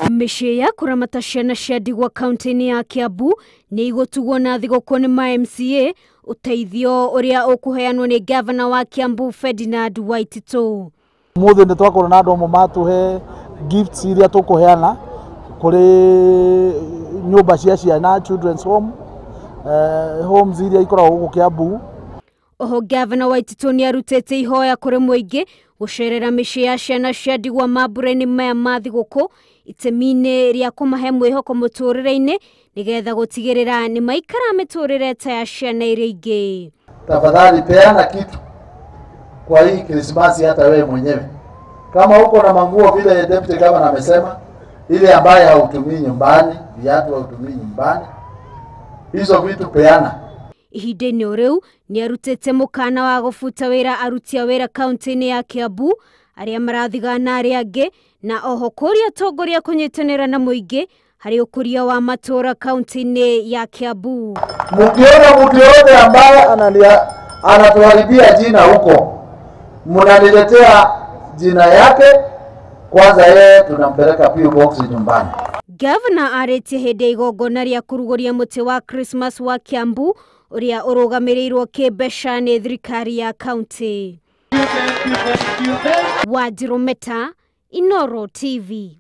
Mĩciĩ ya kũramata ciana cia ndigwa kaunti-inĩ ya Kiambu nĩ igũtugwo na thigũkũ nĩ ma MCA, ũteithio ũrĩa ũkũheanwo nĩ gavana wa Kiambu Ferdinand Waititu. Mũthĩ nĩ twakorwo na andũ amwe matũhe gifts iria tũkũheana kũrĩ nyũmba cia ciana, children's home, homes iria ikoragwo gũkũ Kiambu. Oho gavana Waititu nĩ arutĩte ihoya kũrĩ mũingĩ gũcerera mĩciĩ ya ciana cia ndigwa mambura-inĩ maya ma thigũkũ itemi-inĩ rĩa kũmahe mwĩhoko mũtũrĩre-inĩ nĩgetha gũtigĩrĩra nĩ maikara mĩtũrĩre ta ya ciana iria ingĩ. Tafadhali peana kitu kwa hii Krismasi hata wewe mwenyewe. Kama uko na manguo vile Deputy Governor amesema, ile ambaye hautumii nyumbani, viatu hautumii nyumbani, hizo vitu peana. Ihinda-inĩ o rĩu nĩ arutĩte mũkana wa gũbuta wĩra aruti a wĩra kaunti-inĩ ya Kiambu arĩa marathigana arĩa angĩ, na oho kũria atongoria kũnyitanĩra na mũingĩ harĩ ũkũria wa matũũra kaunti-inĩ ya Kiambu. Mkiona mtu yote ambaye anatuharibia jina huko, mnaniletea jina yake kwanza, yeye tunampeleka P.O. Box nyumbani. Gavana arĩtie hĩndĩ ya igongona rĩa kũrugũria mũtĩ wa Christmas wa Kiambu ũrĩa ũrũgamĩrĩirwo kĩmbeca nĩ thirikari ya kaunti. Wanjirũ Meta, Inooro TV.